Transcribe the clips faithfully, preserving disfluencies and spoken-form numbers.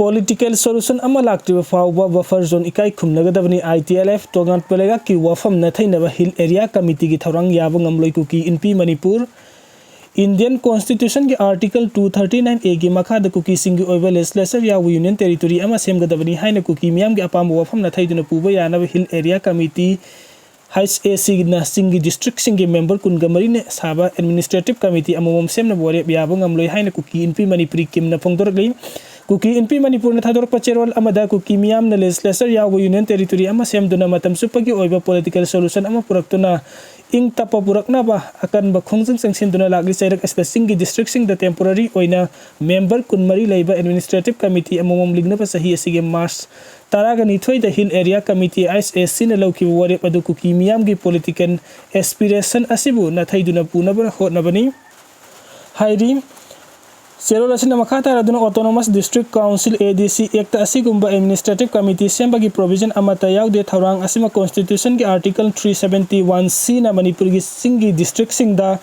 Political solution ꯑꯃ ꯂꯥꯛꯇ꯭ꯔꯤꯕ ꯐꯥꯎꯕ buffer zone ꯏꯀꯥꯏ ꯈꯨꯝꯅꯒꯗꯕꯅꯤ꯫ I T L F ꯇꯣꯉꯥꯟꯕ ꯂꯩꯉꯥꯛꯀꯤ ꯋꯥꯐꯝ ꯅꯥꯊꯩꯅꯕ Hill Area Committeeꯒꯤ ꯊꯧꯔꯥꯡ ꯌꯥꯕ ꯉꯝꯂꯣꯏ꯫ ꯀꯨꯀꯤ ꯏꯟꯄꯤ Manipur. Indian Constitutionꯒꯤ Article two thirty nine Aꯒꯤ ꯃꯈꯥꯗ ꯀꯨꯀꯤꯁꯤꯡꯒꯤ ꯑꯣꯏꯕ legislature ꯌꯥꯎꯕ Union Territory ꯑꯃ ꯁꯦꯝꯒꯗꯕꯅꯤ ꯍꯥꯏꯅ ꯀꯨꯀꯤ ꯃꯤꯌꯥꯝꯒꯤ ꯑꯄꯥꯝꯕ ꯋꯥꯐꯝ ꯅꯥꯊꯩꯗꯨꯅ ꯄꯨꯕ ꯌꯥꯅꯕ Hill Area Committee, H A Cꯅ ꯆꯤꯡꯒꯤ districtꯁꯤꯡꯒꯤ member ꯀꯨꯟꯒ ꯃꯔꯤꯅ ꯁꯥꯕ Administrative Committee ꯑꯃꯃꯝ ꯁꯦꯝꯅꯕ ꯋꯥꯔꯦꯞ ꯌꯥꯕ ꯉꯝꯂꯣꯏ ꯍꯥꯏꯅ ꯀꯨꯀꯤ ꯏꯟꯄꯤ ꯃꯅꯤꯄꯨꯔꯤ ꯀꯤꯝꯅ ꯐꯣꯡꯗꯣꯔꯛꯂꯤ꯫ ꯀꯨꯀꯤ ꯏꯟꯄꯤ ꯃꯅꯤꯄꯨꯔꯅ ꯊꯥꯗꯣꯔꯛꯄ ꯆꯦꯔꯣꯜ ꯑꯃꯗ ꯀꯨꯀꯤ ꯃꯤꯌꯥꯝꯅ legislature ꯌꯥꯎꯕ Union Territory ꯑꯃ ꯁꯦꯝꯗꯨꯅ ꯃꯇꯝ ꯆꯨꯞꯄꯒꯤ ꯑꯣꯏꯕ political solution ꯑꯃ ꯄꯨꯔꯛꯇꯨꯅ ꯏꯪ ꯇꯞꯄ ꯄꯨꯔꯛꯅꯕ ꯑꯀꯟꯕ ꯈꯣꯡꯖꯪ ꯆꯪꯁꯤꯟꯗꯨꯅ ꯂꯥꯛꯂꯤ꯫ ꯆꯩꯔꯛ ꯑꯁꯤꯗ ꯆꯤꯡꯒꯤ districtꯁꯤꯡꯗ temporary ꯑꯣꯏꯅ member ꯀꯨꯟꯃꯔꯤ ꯂꯩꯕ Administrative Committee ꯑꯃꯃꯝ ꯂꯤꯡꯅꯕ ꯆꯍꯤ ꯑꯁꯤꯒꯤ March ꯇꯔꯥꯒ ꯅꯤꯊꯣꯏꯗ Hill Area Committee, H A Cꯅ ꯂꯧꯈꯤꯕ ꯋꯥꯔꯦꯞ ꯑꯗꯨ ꯀꯨꯀꯤ ꯃꯤꯌꯥꯝꯒꯤ political aspiration ꯑꯁꯤꯕꯨ ꯅꯥꯊꯩꯗꯨꯅ ꯄꯨꯅꯕ ꯍꯣꯠꯅꯕꯅꯤ ꯍꯥꯏꯔꯤ꯫ ꯆꯦꯔꯣꯜ ꯑꯁꯤꯅ ꯃꯈꯥ ꯇꯥꯔꯗꯨꯅ Autonomous District Council, A D C Act ꯑꯁꯤꯒꯨꯝꯕ Administrative Committee ꯁꯦꯝꯕꯒꯤ provision ꯑꯃꯠꯇ ꯌꯥꯎꯗꯦ꯫ ꯊꯧꯔꯥꯡ ꯑꯁꯤꯃ Constitutionꯒꯤ Article three seventy one Cꯅ ꯃꯅꯤꯄꯨꯔꯒꯤ ꯆꯤꯡꯒꯤ districtꯁꯤꯡꯗ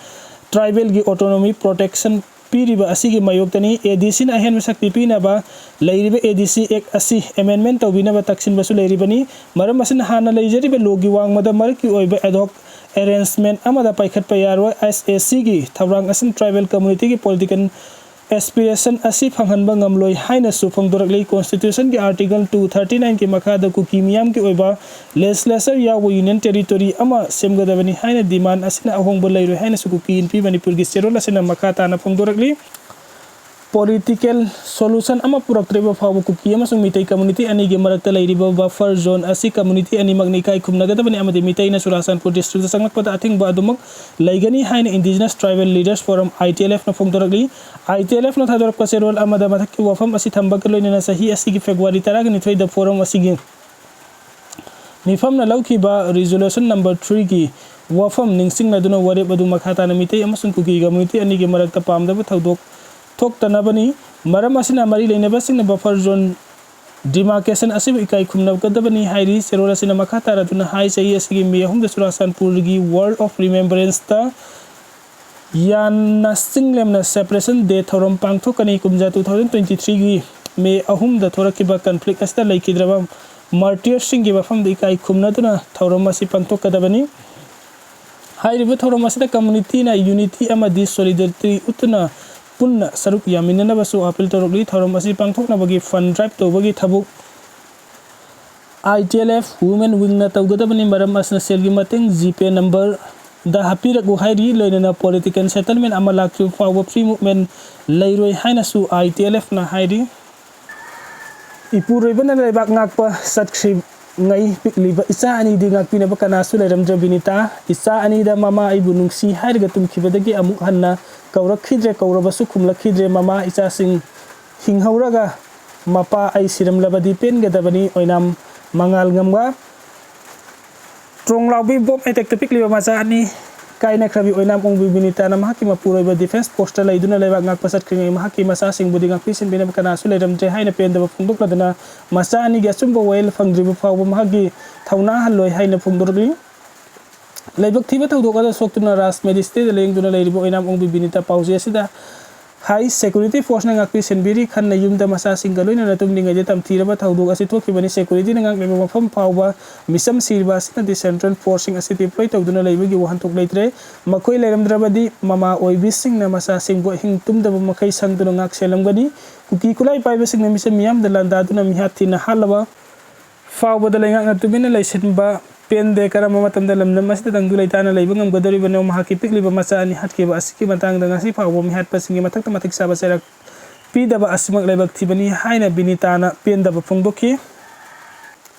tribalꯒꯤ autonomy protection ꯄꯤꯔꯤꯕ ꯑꯁꯤꯒꯤ ꯃꯥꯌꯣꯛꯇꯅꯤ꯫ A D Cꯅ ꯑꯍꯦꯟꯕ ꯁꯛꯇꯤ ꯄꯤꯅꯕ ꯂꯩꯔꯤꯕ A D C Act ꯑꯁꯤ amendment ꯇꯧꯕꯤꯅꯕ ꯇꯛꯁꯤꯟꯕꯁꯨ ꯂꯩꯔꯤꯕꯅꯤ꯫ ꯃꯔꯝ ꯑꯁꯤꯅ ꯍꯥꯟꯅ ꯂꯩꯖꯔꯤꯕ lawꯒꯤ ꯋꯥꯡꯃꯗ ꯃꯔꯛꯀꯤ ꯑꯣꯏꯕ ad hoc arrangement ꯑꯃꯗ ꯄꯥꯏꯈꯠꯄ ꯌꯥꯔꯣꯏ꯫ H A Cꯒꯤ ꯊꯧꯔꯥꯡ ꯑꯁꯤꯅ tribal communityꯒꯤ political aspiration ꯑꯁꯤ ꯐꯪꯍꯟꯕ ꯉꯝꯂꯣꯏ ꯍꯥꯏꯅꯁꯨ ꯐꯣꯡꯗꯣꯔꯛꯂꯤ꯫ Constitutionꯒꯤ Article two thirty nineꯒꯤ ꯃꯈꯥꯗ ꯀꯨꯀꯤ ꯃꯤꯌꯥꯝꯒꯤ ꯑꯣꯏꯕ legislature ꯌꯥꯎꯕ Union Territory ꯑꯃ ꯁꯦꯝꯒꯗꯕꯅꯤ ꯍꯥꯏꯅ demand ꯑꯁꯤꯅ ꯑꯍꯣꯡꯕ ꯂꯩꯔꯣꯏ ꯍꯥꯏꯅꯁꯨ ꯀꯨꯀꯤ ꯏꯟꯄꯤ ꯃꯅꯤꯄꯨꯔꯒꯤ ꯆꯦꯔꯣꯜ ꯑꯁꯤꯅ ꯃꯈꯥ ꯇꯥꯅ ꯐꯣꯡꯗꯣꯔꯛꯂꯤ꯫ Political solution ꯑꯃ ꯄꯨꯔꯛꯇ꯭ꯔꯤꯕ ꯐꯥꯎꯕ ꯀꯨꯀꯤ ꯑꯃꯁꯨꯡ ꯃꯤꯇꯩ community ꯑꯅꯤꯒꯤ ꯃꯔꯛꯇ ꯂꯩꯔꯤꯕ buffer zone ꯑꯁꯤ community ꯑꯅꯤꯃꯛꯅ ꯏꯀꯥꯏ ꯈꯨꯝꯅꯒꯗꯕꯅꯤ ꯑꯃꯗꯤ ꯃꯤꯇꯩꯅ ꯆꯨꯔꯥꯆꯥꯟꯄꯨꯔ districtꯇ ꯆꯪꯂꯛꯄꯗ ꯑꯊꯤꯡꯕ ꯑꯗꯨꯃꯛ ꯂꯩꯒꯅꯤ ꯍꯥꯏꯅ Indigenous Tribal Leaders Forum, I T L Fꯅ ꯐꯣꯡꯗꯣꯔꯛꯂꯤ꯫ I T L Fꯅ ꯊꯥꯗꯣꯔꯛꯄ ꯆꯦꯔꯣꯜ ꯑꯃꯗ ꯃꯊꯛꯀꯤ ꯋꯥꯐꯝ ꯑꯁꯤ ꯊꯝꯕꯒ ꯂꯣꯏꯅꯅ ꯆꯍꯤ ꯑꯁꯤꯒꯤ February ꯇꯔꯥꯒ ꯅꯤꯊꯣꯏꯗ forum ꯑꯁꯤꯒꯤ ꯃꯤꯐꯝꯅ ꯂꯧꯈꯤꯕ resolution number threeꯒꯤ ꯋꯥꯐꯝ ꯅꯤꯡꯁꯤꯡꯂꯗꯨꯅ ꯋꯥꯔꯦꯞ ꯑꯗꯨ ꯃꯈꯥ ꯇꯥꯅ ꯃꯤꯇꯩ ꯑꯃꯁꯨꯡ ꯀꯨꯀꯤ community ꯑꯅꯤꯒꯤ ꯃꯔꯛꯇ ꯄꯥꯝꯗꯕ ꯊꯧꯗꯣꯛ ꯊꯣꯛꯇꯅꯕꯅꯤ꯫ ꯃꯔꯝ ꯑꯁꯤꯅ ꯃꯔꯤ ꯂꯩꯅꯕꯁꯤꯡꯅ buffer zone demarcation ꯑꯁꯤꯕꯨ ꯏꯀꯥꯏ ꯈꯨꯝꯅꯒꯗꯕꯅꯤ ꯍꯥꯏꯔꯤ꯫ ꯆꯦꯔꯣꯜ ꯑꯁꯤꯅ ꯃꯈꯥ ꯇꯥꯔꯗꯨꯅ ꯍꯥꯏ, ꯆꯍꯤ ꯑꯁꯤꯒꯤ May ꯑꯍꯨꯝꯗ ꯆꯨꯔꯥꯆꯥꯟꯄꯨꯔꯒꯤ Wall of Remembranceꯇ ꯌꯥꯟꯅ ꯆꯤꯡꯂꯦꯝꯅ Separation Day ꯊꯧꯔꯝ ꯄꯥꯡꯊꯣꯛꯀꯅꯤ꯫ ꯀꯨꯝꯖꯥ two thousand twenty threeꯒꯤ ꯃꯦ ꯑꯍꯨꯝꯗ ꯊꯣꯔꯛꯈꯤꯕ ꯀꯟꯐ꯭ꯂꯤꯛ ꯑꯁꯤꯗ ꯂꯩꯈꯤꯗ꯭ꯔꯕ ꯃꯥꯔꯇꯤꯌꯔꯁꯤꯡꯒꯤ ꯃꯐꯝꯗ ꯏꯀꯥꯏ ꯈꯨꯝꯅꯗꯨꯅ ꯊꯧꯔꯝ ꯑꯁꯤ ꯄꯥꯡꯊꯣꯛꯀꯗꯕꯅꯤ꯫ ꯍꯥꯏꯔꯤꯕ ꯊꯧꯔꯝ ꯑꯁꯤꯗ ꯀꯝꯃꯨꯅꯤꯇꯤꯅ ꯌꯨꯅꯤꯇꯤ ꯑꯃꯗꯤ ꯁꯣꯂꯤꯗꯥꯔꯤꯇꯤ ꯎꯠꯇꯨꯅ ꯄꯨꯟꯅ ꯁꯔꯨꯛ ꯌꯥꯃꯤꯟꯅꯅꯕꯁꯨ ꯑꯥꯄꯤꯜ ꯇꯧꯔꯛꯂꯤ꯫ ꯊꯧꯔꯝ ꯑꯁꯤ ꯄꯥꯡꯊꯣꯛꯅꯕꯒꯤ ꯐꯟ ꯗ꯭ꯔꯥꯏꯚ ꯇꯧꯕꯒꯤ ꯊꯕꯛ ꯑꯥꯏ ꯇꯤ ꯑꯦꯜ ꯑꯦꯐ ꯋꯨꯃꯦꯟ ꯋꯤꯡꯅ ꯇꯧꯒꯗꯕꯅꯤ꯫ ꯃꯔꯝ ꯑꯁꯤꯅ ꯁꯦꯜꯒꯤ ꯃꯇꯦꯡ ꯖꯤꯄꯦ ꯅꯝꯕꯔꯗ ꯍꯥꯞꯄꯤꯔꯛꯎ ꯍꯥꯏꯔꯤ꯫ ꯂꯣꯏꯅꯅ ꯄꯣꯂꯤꯇꯤꯀꯦꯜ ꯁꯦꯇꯜꯃꯦꯟ ꯑꯃ ꯂꯥꯛꯇ꯭ꯔꯤꯕ ꯐꯥꯎꯕ ꯐ꯭ꯔꯤ ꯃꯨꯚꯃꯦꯟ ꯂꯩꯔꯣꯏ ꯍꯥꯏꯅꯁꯨ ꯑꯥꯏ ꯇꯤ ꯑꯦꯜ ꯑꯦꯐꯅ ꯍꯥꯏꯔꯤ꯫ ꯏꯄꯨꯔꯣꯏꯕꯅ ꯂꯩꯕꯥꯛ ꯉꯥꯛꯄ ꯆꯠꯈ꯭ꯔꯤꯉꯩ ꯄꯤꯛꯂꯤꯕ ꯏꯆꯥ ꯑꯅꯤꯗꯤ ꯉꯥꯛꯄꯤꯅꯕ ꯀꯅꯥꯁꯨ ꯂꯩꯔꯝꯗ꯭ꯔꯦ꯫ ꯕꯤꯅꯤꯇꯥ, ꯏꯆꯥ ꯑꯅꯤꯗ ꯃꯃꯥ ꯑꯩꯕꯨ ꯅꯨꯡꯁꯤ ꯍꯥꯏꯔꯒ ꯇꯨꯝꯈꯤꯕꯗꯒꯤ ꯑꯃꯨꯛ ꯍꯟꯅ ꯀꯧꯔꯛꯈꯤꯗ꯭ꯔꯦ, ꯀꯧꯔꯕꯁꯨ ꯈꯨꯝꯂꯛꯈꯤꯗ꯭ꯔꯦ꯫ ꯃꯃꯥ ꯏꯆꯥꯁꯤꯡ ꯍꯤꯡꯍꯧꯔꯒ ꯃꯄꯥ ꯑꯩ ꯁꯤꯔꯝꯂꯕꯗꯤ ꯄꯦꯟꯒꯗꯕꯅꯤ꯫ ꯑꯣꯏꯅꯥꯝ ꯃꯉꯥꯜ ꯉꯝꯕ꯫ ꯇ꯭ꯔꯣꯡꯂꯥꯎꯕꯤ ꯕꯣꯝ ꯑꯦꯇꯦꯛꯇ ꯄꯤꯛꯂꯤꯕ ꯃꯆꯥ ꯑꯅꯤ ꯀꯥꯏꯅꯈ꯭ꯔꯕꯤ ꯑꯣꯏꯅꯥꯝ ꯑꯣꯡꯕꯤ ꯕꯤꯅꯤꯇꯥꯅ ꯃꯍꯥꯛꯀꯤ ꯃꯄꯨꯔꯣꯏꯕ ꯗꯤꯐꯦꯟꯁ ꯐꯣꯔꯁꯇ ꯂꯩꯗꯨꯅ ꯂꯩꯕꯥꯛ ꯉꯥꯛꯄ ꯆꯠꯈ꯭ꯔꯤꯉꯩ ꯃꯍꯥꯛꯀꯤ ꯃꯆꯥꯁꯤꯡꯕꯨꯗꯤ ꯉꯥꯛꯄꯤ ꯁꯦꯟꯕꯤꯅꯕ ꯀꯅꯥꯁꯨ ꯂꯩꯔꯝꯗ꯭ꯔꯦ ꯍꯥꯏꯅ ꯄꯦꯟꯗꯕ ꯐꯣꯡꯗꯣꯛꯂꯗꯨꯅ ꯃꯆꯥ ꯑꯅꯤꯒꯤ ꯑꯆꯨꯝꯕ ꯋꯥꯌꯦꯜ ꯐꯪꯗ꯭ꯔꯤꯕ ꯐꯥꯎꯕ ꯃꯍꯥꯛꯀꯤ ꯊꯧꯅꯥ ꯍꯜꯂꯣꯏ ꯍꯥꯏꯅ ꯐꯣꯡꯗꯣꯔꯛꯂꯤ꯫ ꯂꯥꯏꯕꯛ ꯊꯤꯕ ꯊꯧꯗꯣꯛ ꯑꯗꯨ ꯁꯣꯛꯇꯨꯅ ꯔꯥꯖ ꯃꯦꯖꯤꯁꯇ꯭ꯔꯦꯠꯇ ꯂꯥꯌꯦꯡꯗꯨꯅ ꯂꯩꯔꯤꯕ ꯑꯣꯏꯅꯥꯝ ꯑꯣꯡꯕꯤ ꯕꯤꯅꯤꯇꯥ ꯄꯥꯎꯖꯦ ꯑꯁꯤꯗ ꯍꯥꯏ, ꯁꯦꯀ꯭ꯌꯨꯔꯤꯇꯤ ꯐꯣꯔꯁꯅ ꯉꯥꯛꯄꯤ ꯁꯦꯟꯕꯤꯔꯤ꯫ ꯈꯟꯅ ꯌꯨꯝꯗ ꯃꯆꯥꯁꯤꯡꯒ ꯂꯣꯏꯅꯅ ꯇꯨꯝꯂꯤꯉꯩꯗ ꯇꯝꯊꯤꯔꯕ ꯊꯧꯗꯣꯛ ꯑꯁꯤ ꯊꯣꯛꯈꯤꯕꯅꯤ꯫ ꯁꯦꯀ꯭ꯌꯨꯔꯤꯇꯤꯅ ꯉꯥꯛꯂꯤꯕ ꯃꯐꯝ ꯐꯥꯎꯕ ꯃꯤꯆꯝ ꯁꯤꯔꯤꯕ ꯑꯁꯤꯅꯗꯤ ꯁꯦꯟꯇ꯭ꯔꯦꯜ ꯐꯣꯔꯁꯁꯤꯡ ꯑꯁꯤ ꯗꯤꯄ꯭ꯂꯣꯏ ꯇꯧꯗꯨꯅ ꯂꯩꯕꯒꯤ ꯋꯥꯍꯟꯊꯣꯛ ꯂꯩꯇ꯭ꯔꯦ꯫ ꯃꯈꯣꯏ ꯂꯩꯔꯝꯗ꯭ꯔꯕꯗꯤ ꯃꯃꯥ ꯑꯣꯏꯕꯤꯁꯤꯡꯅ ꯃꯆꯥꯁꯤꯡꯕꯨ ꯑꯍꯤꯡ ꯇꯨꯝꯗꯕ ꯃꯈꯩ ꯁꯪꯗꯨꯅ ꯉꯥꯛ ꯁꯦꯜꯂꯝꯒꯅꯤ꯫ ꯀꯨꯀꯤ ꯈꯨꯠꯂꯥꯏ ꯄꯥꯏꯕꯁꯤꯡꯅ ꯃꯤꯆꯝ ꯃꯤꯌꯥꯝꯗ ꯂꯥꯟꯗꯥꯗꯨꯅ ꯃꯤꯍꯥꯠ ꯊꯤꯅ ꯍꯥꯠꯂꯕ ꯐꯥꯎꯕꯗ ꯂꯩꯉꯥꯛꯅ ꯇꯨꯃꯤꯟꯅ ꯂꯩꯁꯤꯟꯕ ꯄꯦꯟꯗꯦ꯫ ꯀꯔꯝꯕ ꯃꯇꯝꯗ ꯂꯝꯗꯝ ꯑꯁꯤꯗ ꯇꯪꯗꯨ ꯂꯩꯇꯥꯅ ꯂꯩꯕ ꯉꯝꯒꯗꯧꯔꯤꯕꯅꯣ? ꯃꯍꯥꯛꯀꯤ ꯄꯤꯛꯂꯤꯕ ꯃꯆꯥ ꯑꯅꯤ ꯍꯥꯠꯈꯤꯕ ꯑꯁꯤꯒꯤ ꯃꯇꯥꯡꯗ ꯉꯁꯤ ꯐꯥꯎꯕ ꯃꯤꯍꯥꯠꯄꯁꯤꯡꯒꯤ ꯃꯊꯛꯇ ꯃꯇꯤꯛ ꯆꯥꯕ ꯆꯩꯔꯥꯛ ꯄꯤꯗꯕ ꯑꯁꯤꯃꯛ ꯂꯥꯏꯕꯛ ꯊꯤꯕꯅꯤ ꯍꯥꯏꯅ ꯕꯤꯅꯤꯇꯥꯅ ꯄꯦꯟꯗꯕ ꯐꯣꯡꯗꯣꯛꯈꯤ꯫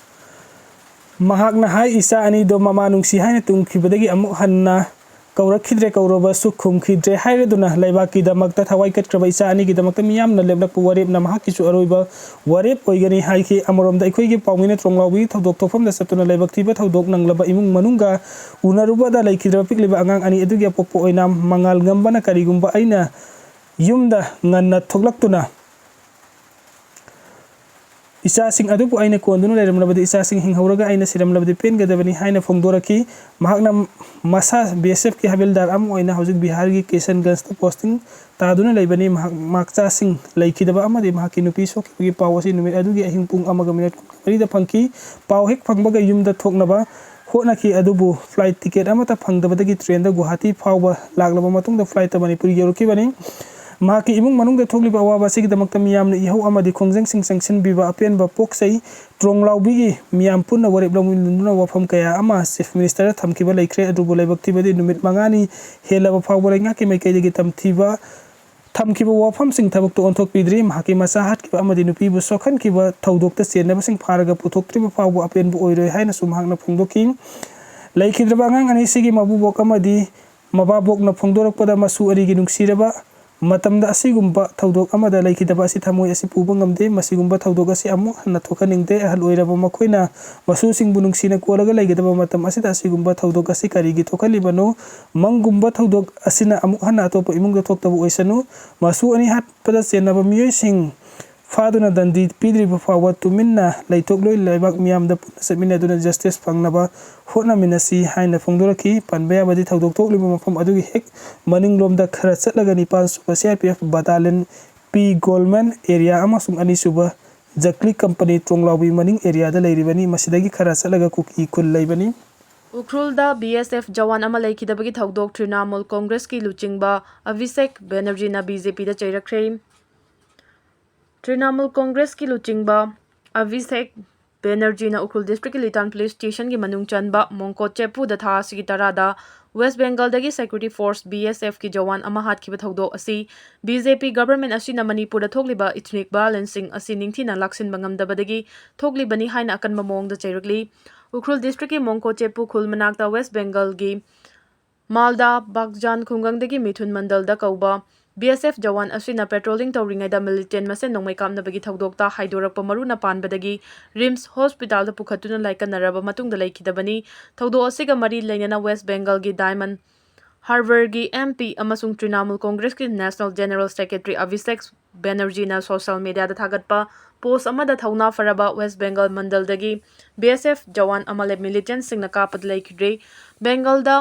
ꯃꯍꯥꯛꯅ ꯍꯥꯏ, ꯏꯆꯥ ꯑꯅꯤꯗꯣ ꯃꯃꯥ ꯅꯨꯡꯁꯤ ꯍꯥꯏꯅ ꯇꯨꯝꯈꯤꯕꯗꯒꯤ ꯑꯃꯨꯛ ꯍꯟꯅ ꯀꯧꯔꯛꯈꯤꯗ꯭ꯔꯦ, ꯀꯧꯔꯕꯁꯨ ꯈꯨꯝꯈꯤꯗ꯭ꯔꯦ ꯍꯥꯏꯔꯗꯨꯅ ꯂꯩꯕꯥꯛꯀꯤꯗꯃꯛꯇ ꯊꯋꯥꯏ ꯀꯠꯈ꯭ꯔꯕ ꯏꯆꯥ ꯑꯅꯤꯒꯤꯗꯃꯛꯇ ꯃꯤꯌꯥꯝꯅ ꯂꯦꯞꯂꯛꯄ ꯋꯥꯔꯦꯞꯅ ꯃꯍꯥꯛꯀꯤꯁꯨ ꯑꯔꯣꯏꯕ ꯋꯥꯔꯦꯞ ꯑꯣꯏꯒꯅꯤ ꯍꯥꯏꯈꯤ꯫ ꯑꯃꯔꯣꯝꯗ ꯑꯩꯈꯣꯏꯒꯤ ꯄꯥꯎꯃꯤꯅ ꯇ꯭ꯔꯣꯡꯂꯥꯎꯕꯤꯒꯤ ꯊꯧꯗꯣꯛ ꯊꯣꯛꯐꯝꯗ ꯆꯠꯇꯨꯅ ꯂꯥꯏꯕꯛ ꯊꯤꯕ ꯊꯧꯗꯣꯛ ꯅꯪꯂꯕ ꯏꯃꯨꯡ ꯃꯅꯨꯡꯒ ꯎꯅꯔꯨꯕꯗ ꯂꯩꯈꯤꯗ꯭ꯔꯕ ꯄꯤꯛꯂꯤꯕ ꯑꯉꯥꯡ ꯑꯅꯤ ꯑꯗꯨꯒꯤ ꯑꯄꯣꯛꯄ ꯑꯣꯏꯅ ꯃꯉꯥꯜ ꯉꯝꯕꯅ ꯀꯔꯤꯒꯨꯝꯕ ꯑꯩꯅ ꯌꯨꯝꯗ ꯉꯟꯅ ꯊꯣꯛꯂꯛꯇꯨꯅ ꯏꯆꯥꯁꯤꯡ ꯑꯗꯨꯕꯨ ꯑꯩꯅ ꯀꯣꯟꯗꯨꯅ ꯂꯩꯔꯝꯂꯕꯗꯤ ꯏꯆꯥꯁꯤꯡ ꯍꯤꯡꯍꯧꯔꯒ ꯑꯩꯅ ꯁꯤꯔꯝꯂꯕꯗꯤ ꯄꯦꯟꯒꯗꯕꯅꯤ ꯍꯥꯏꯅ ꯐꯣꯡꯗꯣꯔꯛꯈꯤ꯫ ꯃꯍꯥꯛꯅ ꯃꯁꯥ ꯕꯤ ꯑꯦꯁ ꯑꯦꯐꯀꯤ ꯍꯕꯤꯜꯗꯥꯔ ꯑꯃ ꯑꯣꯏꯅ ꯍꯧꯖꯤꯛ ꯕꯤꯍꯥꯔꯒꯤ ꯀꯤꯁꯟꯒꯟꯖꯇ ꯄꯣꯁꯇꯤꯡ ꯇꯥꯗꯨꯅ ꯂꯩꯕꯅꯤ꯫ ꯃꯍꯥꯛ ꯃꯆꯥꯁꯤꯡ ꯂꯩꯈꯤꯗꯕ ꯑꯃꯗꯤ ꯃꯍꯥꯛꯀꯤ ꯅꯨꯄꯤ ꯁꯣꯛꯈꯤꯕꯒꯤ ꯄꯥꯎ ꯑꯁꯤ ꯅꯨꯃꯤꯠ ꯑꯗꯨꯒꯤ ꯑꯍꯤꯡ ꯄꯨꯡ ꯑꯃꯒ ꯃꯤꯅꯠ ꯀꯨꯟꯃꯔꯤꯗ ꯐꯪꯈꯤ꯫ ꯄꯥꯎ ꯍꯦꯛ ꯐꯪꯕꯒ ꯌꯨꯝꯗ ꯊꯣꯛꯅꯕ ꯍꯣꯠꯅꯈꯤ, ꯑꯗꯨꯕꯨ ꯐ꯭ꯂꯥꯏꯠ ꯇꯤꯀꯦꯠ ꯑꯃꯠꯇ ꯐꯪꯗꯕꯗꯒꯤ ꯇ꯭ꯔꯦꯟꯗ ꯒꯨꯋꯥꯍꯥꯇꯤ ꯐꯥꯎꯕ ꯂꯥꯛꯂꯕ ꯃꯇꯨꯡꯗ ꯐ꯭ꯂꯥꯏꯠꯇ ꯃꯅꯤꯄꯨꯔ ꯌꯧꯔꯛꯈꯤꯕꯅꯤ꯫ ꯃꯍꯥꯛꯀꯤ ꯏꯃꯨꯡ ꯃꯅꯨꯡꯗ ꯊꯣꯛꯂꯤꯕ ꯑꯋꯥꯕ ꯑꯁꯤꯒꯤꯗꯃꯛꯇ ꯃꯤꯌꯥꯝꯅ ꯏꯍꯧ ꯑꯃꯗꯤ ꯈꯣꯡꯖꯪꯁꯤꯡ ꯆꯪꯁꯤꯟꯕꯤꯕ ꯑꯄꯦꯟꯕ ꯄꯣꯛꯆꯩ꯫ ꯇ꯭ꯔꯣꯡꯂꯥꯎꯕꯤꯒꯤ ꯃꯤꯌꯥꯝ ꯄꯨꯟꯅ ꯋꯥꯔꯦꯞ ꯂꯧꯃꯤꯟꯅꯗꯨꯅ ꯋꯥꯐꯝ ꯀꯌꯥ ꯑꯃ ꯆꯤꯐ ꯃꯤꯅꯤꯁꯇꯔꯗ ꯊꯝꯈꯤꯕ ꯂꯩꯈ꯭ꯔꯦ, ꯑꯗꯨꯕꯨ ꯂꯥꯏꯕꯛ ꯊꯤꯕꯗꯤ ꯅꯨꯃꯤꯠ ꯃꯉꯥꯅꯤ ꯍꯦꯜꯂꯕ ꯐꯥꯎꯕ ꯂꯩꯉꯥꯛꯀꯤ ꯃꯥꯏꯀꯩꯗꯒꯤ ꯇꯝꯊꯤꯕ ꯊꯝꯈꯤꯕ ꯋꯥꯐꯝꯁꯤꯡ ꯊꯕꯛꯇ ꯑꯣꯟꯊꯣꯛꯄꯤꯗ꯭ꯔꯤ꯫ ꯃꯍꯥꯛꯀꯤ ꯃꯆꯥ ꯍꯥꯠꯈꯤꯕ ꯑꯃꯗꯤ ꯅꯨꯄꯤꯕꯨ ꯁꯣꯛꯍꯟꯈꯤꯕ ꯊꯧꯗꯣꯛꯇ ꯆꯦꯟꯅꯕꯁꯤꯡ ꯐꯥꯔꯒ ꯄꯨꯊꯣꯛꯇ꯭ꯔꯤꯕ ꯐꯥꯎꯕ ꯑꯄꯦꯟꯕ ꯑꯣꯏꯔꯣꯏ ꯍꯥꯏꯅꯁꯨ ꯃꯍꯥꯛꯅ ꯐꯣꯡꯗꯣꯛꯈꯤ꯫ ꯂꯩꯈꯤꯗ꯭ꯔꯕ ꯑꯉꯥꯡ ꯑꯅꯤꯁꯤꯒꯤ ꯃꯕꯨꯕꯣꯛ ꯑꯃꯗꯤ ꯃꯕꯥꯕꯣꯛꯅ ꯐꯣꯡꯗꯣꯔꯛꯄꯗ, ꯃꯁꯨ ꯑꯅꯤꯒꯤ ꯅꯨꯡꯁꯤꯔꯕ ꯃꯇꯝꯗ ꯑꯁꯤꯒꯨꯝꯕ ꯊꯧꯗꯣꯛ ꯑꯃꯗ ꯂꯩꯈꯤꯗꯕ ꯑꯁꯤ ꯊꯃꯣꯏ ꯑꯁꯤ ꯄꯨꯕ ꯉꯝꯗꯦ꯫ ꯃꯁꯤꯒꯨꯝꯕ ꯊꯧꯗꯣꯛ ꯑꯁꯤ ꯑꯃꯨꯛ ꯍꯟꯅ ꯊꯣꯛꯍꯟꯅꯤꯡꯗꯦ꯫ ꯑꯍꯜ ꯑꯣꯏꯔꯕ ꯃꯈꯣꯏꯅ ꯃꯁꯨꯁꯤꯡꯕꯨ ꯅꯨꯡꯁꯤꯅ ꯀꯣꯜꯂꯒ ꯂꯩꯒꯗꯕ ꯃꯇꯝ ꯑꯁꯤꯗ ꯑꯁꯤꯒꯨꯝꯕ ꯊꯧꯗꯣꯛ ꯑꯁꯤ ꯀꯔꯤꯒꯤ ꯊꯣꯛꯍꯜꯂꯤꯕꯅꯣ? ꯃꯪꯒꯨꯝꯕ ꯊꯧꯗꯣꯛ ꯑꯁꯤꯅ ꯑꯃꯨꯛ ꯍꯟꯅ ꯑꯇꯣꯞꯄ ꯏꯃꯨꯡꯗ ꯊꯣꯛꯇꯕ ꯑꯣꯏꯁꯅꯨ꯫ ꯃꯁꯨ ꯑꯅꯤ ꯍꯥꯠꯄꯗ ꯆꯦꯟꯅꯕ ꯃꯤꯑꯣꯏꯁꯤꯡ ꯐꯥꯗꯨꯅ ꯗꯟꯗꯤ ꯄꯤꯗ꯭ꯔꯤꯕ ꯐꯥꯎꯕ ꯇꯨꯃꯤꯟꯅ ꯂꯩꯊꯣꯛꯂꯣꯏ꯫ ꯂꯩꯕꯥꯛ ꯃꯤꯌꯥꯝꯗ ꯄꯨꯟꯅ ꯆꯠꯃꯤꯟꯅꯗꯨꯅ ꯖꯁꯇꯤꯁ ꯐꯪꯅꯕ ꯍꯣꯠꯅꯃꯤꯟꯅꯁꯤ ꯍꯥꯏꯅ ꯐꯣꯡꯗꯣꯔꯛꯈꯤ꯫ ꯄꯟꯕ ꯌꯥꯕꯗꯤ ꯊꯧꯗꯣꯛ ꯊꯣꯛꯂꯤꯕ ꯃꯐꯝ ꯑꯗꯨꯒꯤ ꯍꯦꯛ ꯃꯅꯤꯡꯂꯣꯝꯗ ꯈꯔ ꯆꯠꯂꯒ ꯅꯤꯄꯥꯟ ꯁꯨꯕ ꯁꯤ ꯑꯥꯔ ꯄꯤ ꯑꯦꯐ ꯕꯇꯥꯂꯤꯌꯟ ꯄꯤ ꯒꯣꯜꯃꯦꯟ ꯑꯦꯔꯤꯌꯥ ꯑꯃꯁꯨꯡ ꯑꯅꯤꯁꯨꯕ ꯖꯛꯂꯤ ꯀꯝꯄꯅꯤ ꯇ꯭ꯔꯣꯡꯂꯥꯎꯕꯤ ꯃꯅꯤꯡ ꯑꯦꯔꯤꯌꯥꯗ ꯂꯩꯔꯤꯕꯅꯤ꯫ ꯃꯁꯤꯗꯒꯤ ꯈꯔ ꯆꯠꯂꯒ ꯀꯨꯀꯤ ꯈꯨꯜ ꯂꯩꯕꯅꯤ꯫ ꯎꯈ꯭ꯔꯨꯜꯗ ꯕꯤ ꯑꯦꯁ ꯑꯦꯐ ꯖꯋꯥꯟ ꯑꯃ ꯂꯩꯈꯤꯗꯕꯒꯤ ꯊꯧꯗꯣꯛ ꯇ꯭ꯔꯤꯅꯥꯃꯨꯜ ꯀꯣꯡꯒ꯭ꯔꯦꯁꯀꯤ ꯂꯨꯆꯤꯡꯕ ꯑꯚꯤꯁꯦꯛ ꯕꯦꯅꯔꯖꯤꯅ ꯕꯤ ꯖꯦ ꯄꯤꯗ ꯆꯩꯔꯛꯈ꯭ꯔꯦ꯫ ꯇ꯭ꯔꯤꯅꯥꯃꯨꯜ ꯀꯣꯡꯒ꯭ꯔꯦꯁꯀꯤ ꯂꯨꯆꯤꯡꯕ ꯑꯚꯤꯁꯦꯛ ꯕꯦꯅꯔꯖꯤꯅ ꯎꯈ꯭ꯔꯨꯜ ꯗꯤꯁꯇ꯭ꯔꯤꯛꯀꯤ ꯂꯤꯇꯥꯟ ꯄꯨꯂꯤꯁ ꯁ꯭ꯇꯦꯁꯟꯒꯤ ꯃꯅꯨꯡ ꯆꯟꯕ ꯃꯣꯡꯀꯣ ꯆꯦꯄꯨꯗ ꯊꯥ ꯑꯁꯤꯒꯤ ꯇꯔꯥꯗ ꯋꯦꯁ ꯕꯦꯡꯒꯜꯗꯒꯤ ꯁꯦꯀ꯭ꯌꯨꯔꯤꯇꯤ ꯐꯣꯔꯁ ꯕꯤ ꯑꯦꯁ ꯑꯦꯐꯀꯤ ꯖꯋꯥꯟ ꯑꯃ ꯍꯥꯠꯈꯤꯕ ꯊꯧꯗꯣꯛ ꯑꯁꯤ ꯕꯤ ꯖꯦ ꯄꯤ ꯒꯚꯔꯟꯃꯦꯟꯠ ꯑꯁꯤꯅ ꯃꯅꯤꯄꯨꯔꯗ ꯊꯣꯛꯂꯤꯕ ꯏꯊꯅꯤꯛ ꯚꯥꯏꯑꯣꯂꯦꯟꯁꯁꯤꯡ ꯑꯁꯤ ꯅꯤꯡꯊꯤꯅ ꯂꯥꯛꯁꯤꯟꯕ ꯉꯝꯗꯕꯗꯒꯤ ꯊꯣꯛꯂꯤꯕꯅꯤ ꯍꯥꯏꯅ ꯑꯀꯟꯕ ꯃꯑꯣꯡꯗ ꯆꯩꯔꯛꯂꯤ꯫ ꯎꯈ꯭ꯔꯨꯜ ꯗꯤꯁꯇ꯭ꯔꯤꯛꯀꯤ ꯃꯣꯡꯀꯣ ꯆꯦꯄꯨ ꯈꯨꯜ ꯃꯅꯥꯛꯇ ꯋꯦꯁ ꯕꯦꯡꯒꯜꯒꯤ ꯃꯥꯜꯗꯥ ꯕꯥꯒꯖꯥꯟ ꯈꯨꯡꯒꯪꯗꯒꯤ ꯃꯤꯊꯨꯟ ꯃꯟꯗꯜꯗ ꯀꯧꯕ ꯕꯤ ꯑꯦꯁ ꯑꯦꯐ ꯖꯋꯥꯟ ꯑꯁꯤꯅ ꯄꯦꯇ꯭ꯔꯣꯂꯤꯡ ꯇꯧꯔꯤꯉꯩꯗ ꯃꯤꯂꯤꯇꯦꯟꯠ ꯃꯁꯦꯟ ꯅꯣꯡꯃꯩ ꯀꯥꯞꯅꯕꯒꯤ ꯊꯧꯗꯣꯛꯇ ꯍꯥꯏꯗꯣꯔꯛꯄ ꯃꯔꯨꯅ ꯄꯥꯟꯕꯗꯒꯤ ꯔꯤꯝꯁ ꯍꯣꯁꯄꯤꯇꯥꯜꯗ ꯄꯨꯈꯠꯇꯨꯅ ꯂꯥꯏꯀꯠꯅꯔꯕ ꯃꯇꯨꯡꯗ ꯂꯩꯈꯤꯗꯕꯅꯤ꯫ ꯊꯧꯗꯣꯛ ꯑꯁꯤꯒ ꯃꯔꯤ ꯂꯩꯅꯅ ꯋꯦꯁ ꯕꯦꯡꯒꯜꯒꯤ ꯗꯥꯏꯃꯟ ꯍꯥꯔꯕꯔꯒꯤ ꯑꯦꯝ ꯄꯤ ꯑꯃꯁꯨꯡ ꯇ꯭ꯔꯤꯅꯥꯃꯨꯜ ꯀꯣꯡꯒ꯭ꯔꯦꯁꯀꯤ ꯅꯦꯁꯅꯦꯜ ꯖꯦꯅꯔꯦꯜ ꯁꯦꯀ꯭ꯔꯦꯇꯔꯤ ꯑꯚꯤꯁꯦꯛ ꯕꯦꯅꯔꯖꯤꯅ ꯁꯣꯁꯤꯌꯦꯜ ꯃꯤꯗꯤꯌꯥꯗ ꯊꯥꯒꯠꯄ ꯄꯣꯁ ꯑꯃꯗ ꯊꯧꯅꯥ ꯐꯔꯕ ꯋꯦꯁ ꯕꯦꯡꯒꯜ ꯃꯟꯗꯜꯗꯒꯤ ꯕꯤ ꯑꯦꯁ ꯑꯦꯐ ꯖꯋꯥꯟ ꯑꯃ ꯂꯦꯞ ꯃꯤꯂꯤꯇꯦꯟꯠꯁꯤꯡꯅ ꯀꯥꯞꯄꯗ ꯂꯩꯈꯤꯗ꯭ꯔꯦ꯫ ꯕꯦꯡꯒꯜꯗ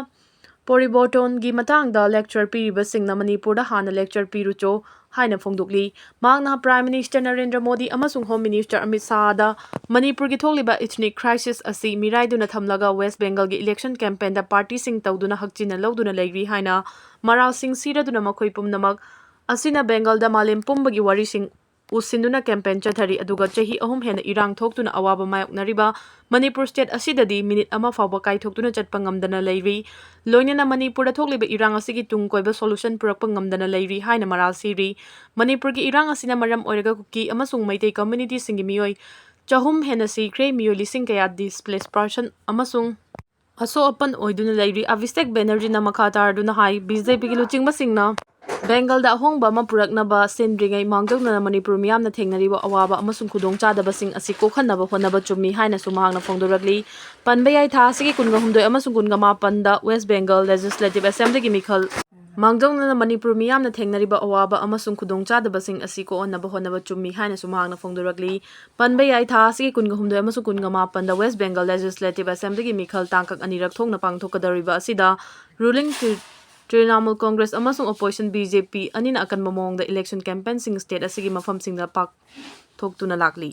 ꯄꯣꯔꯤꯕꯣꯔꯇꯣꯟꯒꯤ ꯃꯇꯥꯡꯗ ꯂꯦꯛꯆꯔ ꯄꯤꯔꯤꯕꯁꯤꯡꯅ ꯃꯅꯤꯄꯨꯔꯗ ꯍꯥꯟꯅ ꯂꯦꯛꯆꯔ ꯄꯤꯔꯨꯆꯣ ꯍꯥꯏꯅ ꯐꯣꯡꯗꯣꯛꯂꯤ꯫ ꯃꯍꯥꯛꯅ ꯄ꯭ꯔꯥꯏꯝ ꯃꯤꯅꯤꯁꯇꯔ ꯅꯔꯦꯟꯗ꯭ꯔ ꯃꯣꯗꯤ ꯑꯃꯁꯨꯡ ꯍꯣꯝ ꯃꯤꯅꯤꯁꯇꯔ ꯑꯃꯤꯠ ꯁꯥꯍꯗ ꯃꯅꯤꯄꯨꯔꯒꯤ ꯊꯣꯛꯂꯤꯕ ꯏꯊꯅꯤꯛ ꯀ꯭ꯔꯥꯏꯁꯤꯁ ꯑꯁꯤ ꯃꯤꯔꯥꯏꯗꯨꯅ ꯊꯝꯂꯒ ꯋꯦꯁ ꯕꯦꯡꯒꯜꯒꯤ ꯏꯂꯦꯛꯁꯟ ꯀꯦꯝꯄꯦꯟꯗ ꯄꯥꯔꯇꯤꯁꯤꯡ ꯇꯧꯗꯨꯅ ꯍꯛꯆꯤꯟꯅ ꯂꯧꯗꯨꯅ ꯂꯩꯔꯤ ꯍꯥꯏꯅ ꯃꯔꯥꯜꯁꯤꯡ ꯁꯤꯔꯗꯨꯅ ꯃꯈꯣꯏ ꯄꯨꯝꯅꯃꯛ ꯑꯁꯤꯅ ꯕꯦꯡꯒꯜꯗ ꯃꯥꯂꯦꯝ ꯄꯨꯝꯕꯒꯤ ꯋꯥꯔꯤꯁꯤꯡ ꯎꯠꯁꯤꯟꯗꯨꯅ ꯀꯦꯝꯄꯦꯟ ꯆꯠꯊꯔꯤ꯫ ꯑꯗꯨꯒ ꯆꯍꯤ ꯑꯍꯨꯝ ꯍꯦꯟꯅ ꯏꯔꯥꯡ ꯊꯣꯛꯇꯨꯅ ꯑꯋꯥꯕ ꯃꯥꯌꯣꯛꯅꯔꯤꯕ ꯃꯅꯤꯄꯨꯔ ꯁ꯭ꯇꯦꯠ ꯑꯁꯤꯗꯗꯤ ꯃꯤꯅꯤꯠ ꯑꯃ ꯐꯥꯎꯕ ꯀꯥꯏꯊꯣꯛꯇꯨꯅ ꯆꯠꯄ ꯉꯝꯗꯅ ꯂꯩꯔꯤ꯫ ꯂꯣꯏꯅꯅ ꯃꯅꯤꯄꯨꯔꯗ ꯊꯣꯛꯂꯤꯕ ꯏꯔꯥꯡ ꯑꯁꯤꯒꯤ ꯇꯨꯡ ꯀꯣꯏꯕ ꯁꯣꯂꯨꯁꯟ ꯄꯨꯔꯛꯄ ꯉꯝꯗꯅ ꯂꯩꯔꯤ ꯍꯥꯏꯅ ꯃꯔꯥꯜ ꯁꯤꯔꯤ꯫ ꯃꯅꯤꯄꯨꯔꯒꯤ ꯏꯔꯥꯡ ꯑꯁꯤꯅ ꯃꯔꯝ ꯑꯣꯏꯔꯒ ꯀꯨꯀꯤ ꯑꯃꯁꯨꯡ ꯃꯩꯇꯩ ꯀꯝꯃ꯭ꯌꯨꯅꯤꯇꯤꯁꯤꯡꯒꯤ ꯃꯤꯑꯣꯏ ꯆꯍꯨꯝ ꯍꯦꯟꯅ ꯁꯤꯈ꯭ꯔꯦ, ꯃꯤꯑꯣꯏ ꯂꯤꯁꯤꯡ ꯀꯌꯥ ꯗꯤꯁꯄ꯭ꯂꯦꯁ ꯄꯥꯔꯁꯟ ꯑꯃꯁꯨꯡ ꯑꯁꯣꯛ ꯑꯄꯟ ꯑꯣꯏꯗꯨꯅ ꯂꯩꯔꯤ꯫ ꯑꯚꯤꯁꯦꯛ ꯕꯦꯅꯔꯖꯤꯅ ꯃꯈꯥ ꯇꯥꯔꯗꯨꯅ ꯍꯥꯏ, ꯕꯤ ꯖꯦ ꯄꯤꯒꯤ ꯂꯨꯆꯤꯡꯕꯁꯤꯡꯅ ꯕꯦꯡꯒꯜꯗ ꯑꯍꯣꯡꯕ ꯑꯃ ꯄꯨꯔꯛꯅꯕ ꯁꯤꯟꯗ꯭ꯔꯤꯉꯩ ꯃꯥꯡꯖꯧꯅꯅ ꯃꯅꯤꯄꯨꯔ ꯃꯤꯌꯥꯝꯅ ꯊꯦꯡꯅꯔꯤꯕ ꯑꯋꯥꯕ ꯑꯃꯁꯨꯡ ꯈꯨꯗꯣꯡꯆꯥꯗꯕꯁꯤꯡ ꯑꯁꯤ ꯀꯣꯛꯍꯟꯅꯕ ꯍꯣꯠꯅꯕ ꯆꯨꯝꯃꯤ ꯍꯥꯏꯅꯁꯨ ꯃꯍꯥꯛꯅ ꯐꯣꯡꯗꯣꯔꯛꯂꯤ꯫ ꯄꯟꯕ ꯌꯥꯏ, ꯊꯥ ꯑꯁꯤꯒꯤ ꯀꯨꯟꯒ ꯍꯨꯝꯗꯣꯏ ꯑꯃꯁꯨꯡ ꯀꯨꯟꯒ ꯃꯥꯄꯟꯗ ꯋꯦꯁ ꯕꯦꯡꯒꯜ ꯂꯦꯖꯤꯁꯂꯦꯇꯤꯚ ꯑꯦꯁꯦꯝꯕ꯭ꯂꯤꯒꯤ ꯃꯤꯈꯜ ꯃꯥꯡꯖꯧꯅꯅ ꯃꯅꯤꯄꯨꯔ ꯃꯤꯌꯥꯝꯅ ꯊꯦꯡꯅꯔꯤꯕ ꯑꯋꯥꯕ ꯑꯃꯁꯨꯡ ꯈꯨꯗꯣꯡꯆꯥꯗꯕꯁꯤꯡ ꯑꯁꯤ ꯀꯣꯛꯍꯟꯅꯕ ꯍꯣꯠꯅꯕ ꯆꯨꯝꯃꯤ ꯍꯥꯏꯅꯁꯨ ꯃꯍꯥꯛꯅ ꯐꯣꯡꯗꯣꯔꯛꯂꯤ꯫ ꯄꯟꯕ ꯌꯥꯏ, ꯊꯥ ꯑꯁꯤꯒꯤ ꯀꯨꯟꯒ ꯍꯨꯝꯗꯣꯏ ꯑꯃꯁꯨꯡ ꯀꯨꯟꯒ ꯃꯥꯄꯟꯗ ꯋꯦꯁ ꯕꯦꯡꯒꯜ ꯂꯦꯖꯤꯁꯂꯦꯇꯤꯚ ꯑꯦꯁꯦꯝꯕ꯭ꯂꯤꯒꯤ ꯃꯤꯈꯜ ꯇꯥꯡꯀꯛ ꯑꯅꯤꯔꯛ ꯊꯣꯛꯅ ꯄꯥꯡꯊꯣꯛꯀꯗꯧꯔꯤꯕ ꯑꯁꯤꯗ ꯔꯨꯂꯤꯡ ꯇ꯭ꯔꯤ-, ꯇ꯭ꯔꯤꯅꯥꯃꯨꯜ ꯀꯣꯡꯒ꯭ꯔꯦꯁ ꯑꯃꯁꯨꯡ ꯑꯣꯄꯣꯖꯤꯁꯟ ꯕꯤ ꯖꯦ ꯄꯤ ꯑꯅꯤꯅ ꯑꯀꯟꯕ ꯃꯑꯣꯡꯗ ꯏꯂꯦꯛꯁꯟ ꯀꯦꯝꯄꯦꯟꯁꯤꯡ ꯁ꯭ꯇꯦꯠ ꯑꯁꯤꯒꯤ ꯃꯐꯝꯁꯤꯡꯗ ꯄꯥꯡꯊꯣꯛꯇꯨꯅ ꯂꯥꯛꯂꯤ꯫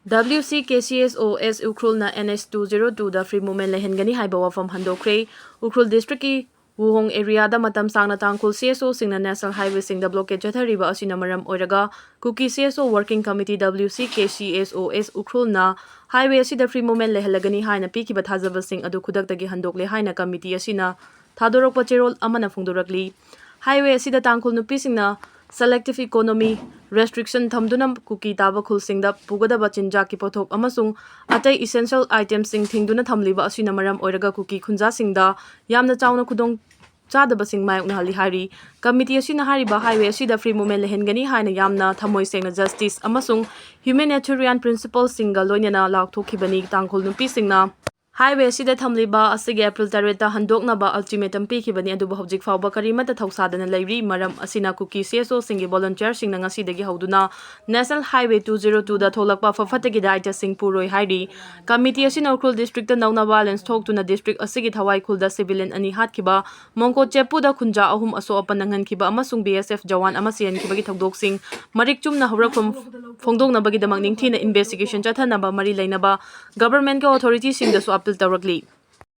ꯗꯕ꯭ꯂꯤꯌꯨ ꯁꯤ ꯀꯦ ꯁꯤ ꯑꯦꯁ ꯑꯣ ꯑꯦꯁ ꯎꯈ꯭ꯔꯨꯜꯅ ꯑꯦꯟ ꯑꯦꯁ ꯇꯨ ꯖꯦꯔꯣ ꯇꯨꯗ ꯐ꯭ꯔꯤ ꯃꯨꯚꯃꯦꯟ ꯂꯩꯍꯟꯒꯅꯤ ꯍꯥꯏꯕ ꯋꯥꯐꯝ ꯍꯟꯗꯣꯛꯈ꯭ꯔꯦ꯫ ꯎꯈ꯭ꯔꯨꯜ ꯗꯤꯁꯇ꯭ꯔꯤꯛꯀꯤ ꯋꯨꯍꯣꯡ ꯑꯦꯔꯤꯌꯥꯗ ꯃꯇꯝ ꯁꯥꯡꯅ ꯇꯥꯡꯈꯨꯜ ꯁꯤ ꯑꯦꯁ ꯑꯣꯁꯤꯡꯅ ꯅꯦꯁꯅꯦꯜ ꯍꯥꯏꯋꯦꯁꯤꯡꯗ ꯕ꯭ꯂꯣꯀꯦꯗ ꯆꯠꯊꯔꯤꯕ ꯑꯁꯤꯅ ꯃꯔꯝ ꯑꯣꯏꯔꯒ ꯀꯨꯀꯤ ꯁꯤ ꯑꯦꯁ ꯑꯣ ꯋꯥꯔꯀꯤꯡ ꯀꯃꯤꯇꯤ, ꯗꯕ꯭ꯂꯤꯌꯨ ꯁꯤ ꯀꯦ ꯁꯤ ꯑꯦꯁ ꯑꯣ ꯑꯦꯁ ꯎꯈ꯭ꯔꯨꯜꯅ ꯍꯥꯏꯋꯦ ꯑꯁꯤꯗ ꯐ꯭ꯔꯤ ꯃꯨꯚꯃꯦꯟ ꯂꯩꯍꯜꯂꯒꯅꯤ ꯍꯥꯏꯅ ꯄꯤꯈꯤꯕ ꯊꯥꯖꯕꯁꯤꯡ ꯑꯗꯨ ꯈꯨꯗꯛꯇꯒꯤ ꯍꯟꯗꯣꯛꯂꯦ ꯍꯥꯏꯅ ꯀꯃꯤꯇꯤ ꯑꯁꯤꯅ ꯊꯥꯗꯣꯔꯛꯄ ꯆꯦꯔꯣꯜ ꯑꯃꯅ ꯐꯣꯡꯗꯣꯔꯛꯂꯤ꯫ ꯍꯥꯏꯋꯦ ꯑꯁꯤꯗ ꯇꯥꯡꯈꯨꯜ ꯅꯨꯄꯤꯁꯤꯡꯅ ꯁꯦꯂꯦꯛꯇꯤꯚ ꯏꯀꯣꯅꯣꯃꯤ ꯔꯦꯁꯇ꯭ꯔꯤꯛꯁꯟ ꯊꯝꯗꯨꯅ ꯀꯨꯀꯤ ꯇꯥꯕ ꯈꯨꯜꯁꯤꯡꯗ ꯄꯨꯒꯗꯕ ꯆꯤꯟꯖꯥꯛꯀꯤ ꯄꯣꯠꯊꯣꯛ ꯑꯃꯁꯨꯡ ꯑꯇꯩ ꯏꯁꯦꯟꯁꯤꯌꯦꯜ ꯑꯥꯏꯇꯦꯝꯁꯤꯡ ꯊꯤꯡꯗꯨꯅ ꯊꯝꯂꯤꯕ ꯑꯁꯤꯅ ꯃꯔꯝ ꯑꯣꯏꯔꯒ ꯀꯨꯀꯤ ꯈꯨꯟꯖꯥꯁꯤꯡꯗ ꯌꯥꯝꯅ ꯆꯥꯎꯅ ꯈꯨꯗꯣꯡ ꯆꯥꯗꯕꯁꯤꯡ ꯃꯥꯌꯣꯛꯅꯍꯜꯂꯤ ꯍꯥꯏꯔꯤ꯫ ꯀꯃꯤꯇꯤ ꯑꯁꯤꯅ ꯍꯥꯏꯔꯤꯕ ꯍꯥꯏꯋꯦ ꯑꯁꯤꯗ ꯐ꯭ꯔꯤ ꯃꯨꯚꯃꯦꯟ ꯂꯩꯍꯟꯒꯅꯤ ꯍꯥꯏꯅ ꯌꯥꯝꯅ ꯊꯃꯣꯏ ꯁꯦꯡꯅ ꯖꯁꯇꯤꯁ ꯑꯃꯁꯨꯡ ꯍ꯭ꯌꯨꯃꯦꯅꯤꯇꯦꯔꯤꯌꯥꯟ ꯄ꯭ꯔꯤꯟꯁꯤꯄꯜꯁꯤꯡꯒ ꯂꯣꯏꯅꯅ ꯂꯥꯎꯊꯣꯛꯈꯤꯕꯅꯤ꯫ ꯇꯥꯡꯈꯨꯜ ꯅꯨꯄꯤꯁꯤꯡꯅ Highway ꯑꯁꯤꯗ ꯊꯝꯂꯤꯕ ꯑꯁꯤꯒꯤ April ꯇꯔꯦꯠꯇ ꯍꯟꯗꯣꯛꯅꯕ ultimatum ꯄꯤꯈꯤꯕꯅꯤ, ꯑꯗꯨꯕꯨ ꯍꯧꯖꯤꯛ ꯐꯥꯎꯕ ꯀꯔꯤꯃꯠꯇ ꯊꯧꯁꯥꯗꯅ ꯂꯩꯔꯤ꯫ ꯃꯔꯝ ꯑꯁꯤꯅ ꯀꯨꯀꯤ C S Oꯁꯤꯡꯒꯤ volunteerꯁꯤꯡꯅ ꯉꯁꯤꯗꯒꯤ ꯍꯧꯗꯨꯅ National Highway two zero twoꯗ ꯊꯣꯛꯂꯛꯄ ꯑꯐ ꯐꯠꯇꯒꯤ ꯗꯥꯏꯇꯁꯤꯡ ꯄꯨꯔꯣꯏ ꯍꯥꯏꯔꯤ꯫ Committee ꯑꯁꯤꯅ Ukhrul districtꯇ ꯅꯧꯅ violence ꯊꯣꯛꯇꯨꯅ district ꯑꯁꯤꯒꯤ ꯊꯋꯥꯏꯈꯨꯜꯗ civilian ꯑꯅꯤ ꯍꯥꯠꯈꯤꯕ, ꯃꯣꯡꯀꯣꯠ ꯆꯦꯄꯨꯗ ꯈꯨꯟꯖꯥ ꯑꯍꯨꯝ ꯑꯁꯣꯛ ꯑꯄꯟ ꯅꯪꯍꯟꯈꯤꯕ ꯑꯃꯁꯨꯡ B S F ꯖꯋꯥꯟ ꯑꯃ ꯁꯤꯍꯟꯈꯤꯕꯒꯤ ꯊꯧꯗꯣꯛꯁꯤꯡ ꯃꯔꯤꯛ ꯆꯨꯝꯅ ꯍꯧꯔꯛꯐꯝ ꯐꯣꯡꯗꯣꯛꯅꯕꯒꯤꯗꯃꯛ ꯅꯤꯡꯊꯤꯅ investigation ꯆꯠꯊꯅꯕ ꯃꯔꯤ ꯂꯩꯅꯕ governmentꯀꯤ authorityꯁꯤꯡꯗꯁꯨ appeal ꯇꯧꯔꯛꯂꯤ꯫